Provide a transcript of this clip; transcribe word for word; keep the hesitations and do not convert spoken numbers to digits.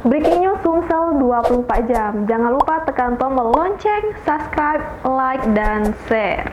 Breaking News Sumsel dua puluh empat jam. Jangan lupa tekan tombol lonceng, subscribe, like, dan share.